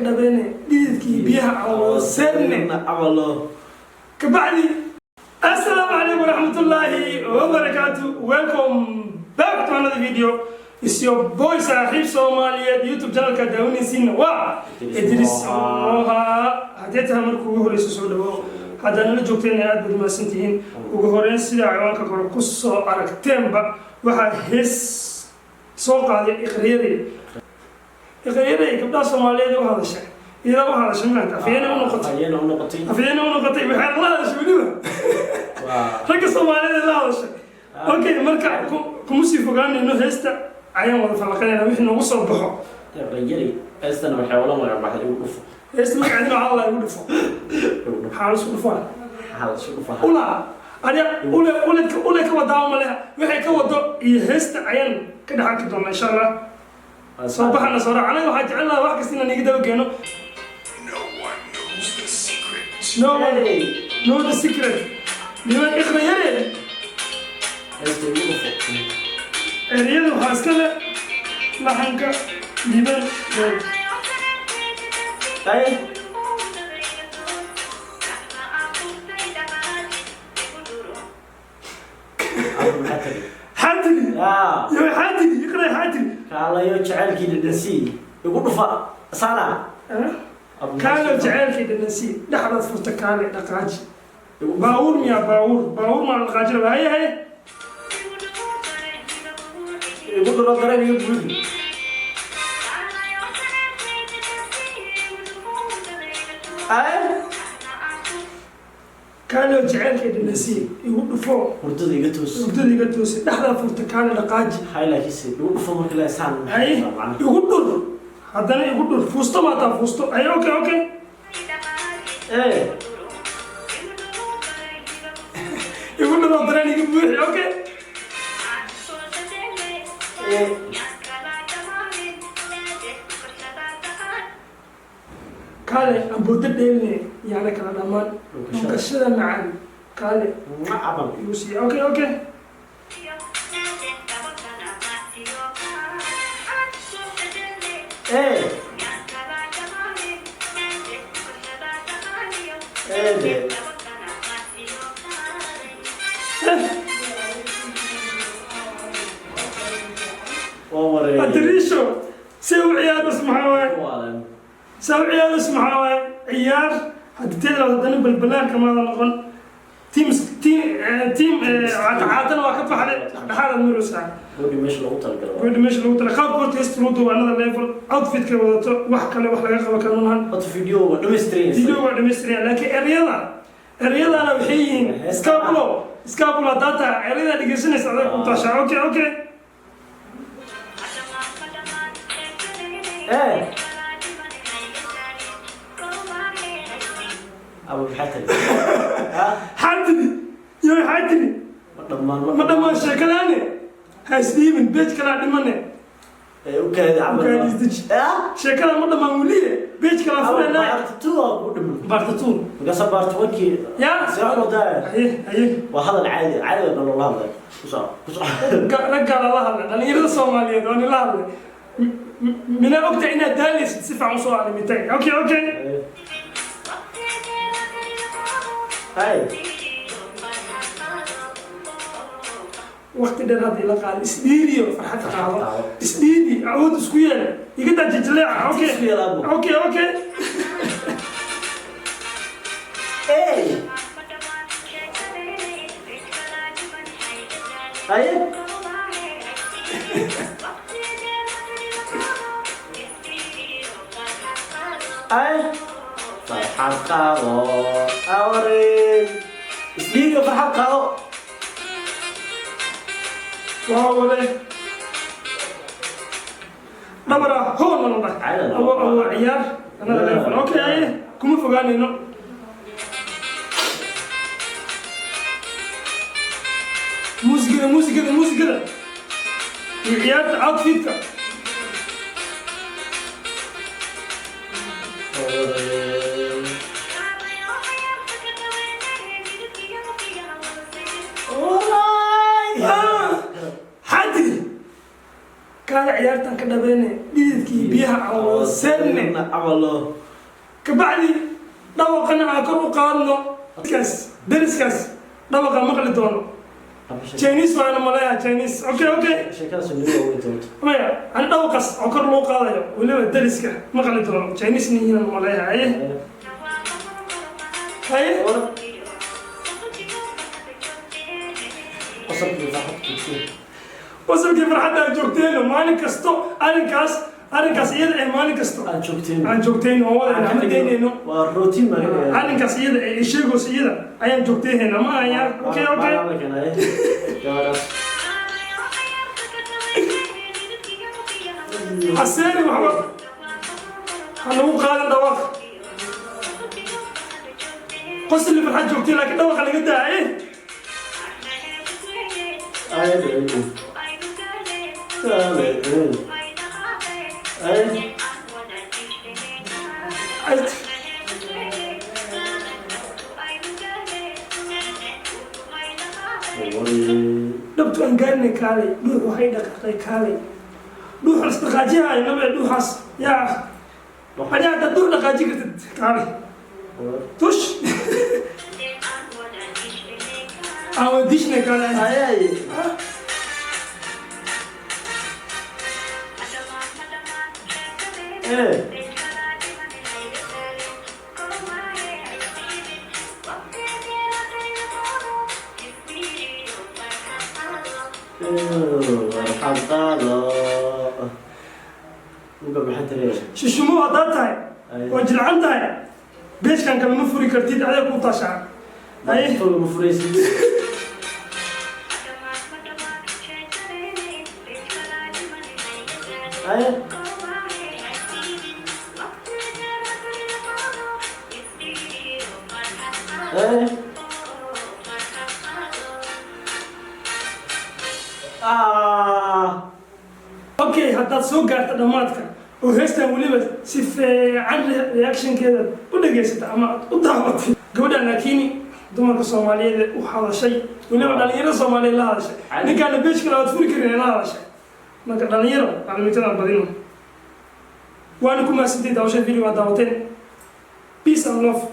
dhabeene, dhididkii biyaha aan wada seerne. Camalo. Kabacdi, assalaamu calaykum waraxmatullaahi wabarakaatu. Welcome back to another video. Is your boy Saaxiib Soomaaliyeed. YouTube channelka daawanaysiina waa Idris Moha. Haddii tahay marka ugu horeysa, soo dhawo. Haddaa nala joogteen, aad baad mahadsantihiin. Ugu horeyn, sida ciwaanka kore ku soo aragteenba, waxaa hees soo qaaday Iqriyarey. Iqriyarey gabdhaha Soomaaliyeed u hadashay, iyadaa u hadashay maanta, afhayeena u noqotay. Afhayeena u noqotay. Afhayeena u noqotay. Waxay la hadashay weliba waa ragga Soomaaliyeed la hadashay. Okay, marka kuma sii fogaanayno, heesta ayaan wada falaqanayna wixii noogu soo baxo. Iqrayari heestana waxay ula magac baxday "Igu Dhufo". Heesta magaceedina waxaa la "Igu Dhufo". Igu dhufo. Maxaa la isku dhufaa? Maxaa la isku dhufaa? Ula aniga ule ule ule ka wadaa ma leha. Waxay ka wado iyo heesta ayaan ka dhex arki doonaa, insha Allah. Soo baxana, soo raac. Anaga waxaa jecel lahaa wax kasta inaan iga daba keeno. No one knows the secret. No one know the secret. Niman Iqra Yare. Heesta "Igu Dhufo". Ereyada waxaa iska leh, laxanka Liban. Ay. Abu, maxaa tiri? Xaatiri. Yaa. Yo, xaatiri Iqra, xaatiri. Kaalayo jacaylkii dhadhansii, igu dhufa sana. Abu, Kaalo jaceylkii dhanansii, dhexdaad furta, kaale dhaqaaji. Igu dhufo. Baawur miyaa? Baawur, baawur maa dhaqaaji raba? Haye, haye. Igu dhuro, dareen iga buuxi. Ay. Kaalo jaceylkii dhanansii, igu dhufo. Hurdada iga toos. Hurdada iga toosi, dhexdaa furta, kaale dhaqaaji. Highlightkiisa "igu dhufo" marka la saan. Haye, igu dhur haddana, igu dhur fuusto maataa, fuusto. Haye, okay. Eh. Igu dhuro, dareen iga buuxi, okay. Eh. Kaale amboodo dheeline, yaana kala dhammaan. Dhunkashada. Dhunkashada macaan, kaale. Ma camal. Igu sii, okay. Eh. Eh de. Waa wareey. Adriisho si u ciyaarus maxaa waaye? Waalan. Saa u ciyaarus maxaa waaye? Ciyaar hadda teeda haddana balbalaarka maada noqon. Team team team caatacaatana waa ka baxday, dhexdhexaadaad maraysaa. Gabadhii meesha loogu talagalay. Gabadha meesha lagu tala, qaabka horta heesta loo duuba, another level. Outfitka wadato, wax kale wax laga qaban karo malahan. Horta video waa dhammaystiran. Video waa dhamaystiraya, laakiin eryadana waxay yihiin iskaabulo, iskaabulo. Haddaa tahay eryadaa dhegeysanaysa, adag ku taashaa. Okay. Eh. Abu, maxaa tiri? Ha? Xaatiri iyo xaatiri. Ma dhammaan. Ma dhammaan sheekadaane, ha isdhiibin, beej kalaa dhimane. Ee, u kaadi camal. U kaadi, isdeji. Ah? Sheekada ma dhammaan weliye, beej kalaa Abu, furanaa. Part two waa ku dhiman. Part two. Markaasa part one-kii. Yaa. See wax wadaa? Haye, haye. Waa hadal caadi, caadi oo dhan loola hadlay. Ku soco, ku soco. Raggaa lala hadlay, dhalinyarada Soomaaliyeed waa nila hadlay. Minaa ogtahay inaad daalaysid? Si fiican usoo alimitay. Okay. Hay. Waqti dheer hadda ila qaado, isdhiibiyo, farxad qaado, isdhiibi, awood isku yeel, iga daa jijleeca. Okay. Isku yeel, Abu. Okay. Hey. Haye. Ay. Farxad qaado. Awre. Isdhiibiyo, farxad qaado. Waa wale dhabara hoon nala dhahay. Caadi. Awo awo, ciyaar another level. Okay, haye, kuma fogaanayno. Muusigada, muusigada, muusigada iyo ciyaarta, outfitka. Awre. Wallahi. Xaatiri. Kaale ciyaartan ka dhabeene, dhididkii biyaha aan wada seelne. Camalo. Kabacdi dhawaqana aan kor u qaadno. Kaas deriskaas dhawaqa maqli doono. Chinese waana maleeya, Chinese. Okay. Sheekadaas noo waaweyn doonto. Maya, ani dhawaqas oo kor loo qaadayo weliba deriska maqli doono, Chinese nihiinan maleeya. Haye haye. Qosolkii farxad joogteen. Wasalkii farxadda aan joogteyno maalin kasto, arrinkaas iyada eh, maalin kasto Aan joogteen. Aan joogteyno, waan wadayna, ma daynayno. Waa routine baan ka dhigayaa. Arrinkaas iyada ee sheegoos iyada ayaan joogteyhayna, ma aya? Okay. Maalin la keenay gabadhaas. Haseeni waxba ha nagu qaadan dhawaaq. Qosli farxad joogtay, laakiin dhawaqa laga daaye. Ay, ay, ay. Ay. Ay. Dhabtu aan gaarinay, kaalay dhuux waxay dhaqaaqay, kaalay dhuux isdhaqaajihayo nabe, dhuuxaas yaa ani haddaad dhuux dhaqaaji kartid, kaalay tush aan wadishnay, kaalay. Ay, ay. Eh. Waxaan qaado. Uga maxay tiri? Shishumo haddaad tahay oo jilcan tahay, beeshkan kale ma furi kartid, adeeg ku taashaa. Haye. Toga ma furaysid. Ay. Eh. Ah. Okay, haddaad soo gaarta dhammaadka oo heestan weliba si fiican reactionkeeda u dhageysata ama aad u daawatay gabadhan, laakiin dumarka Soomaaliyeed u hadashay, weliba dhalinyarada Soomaaliyeed la hadashay, ninkaana beej kale aad furi karin la hadashay. Marka dhalinyaro calamitadaan badino, waana ku mahadsantihiin daawashada video aad daawateen. Peace and love.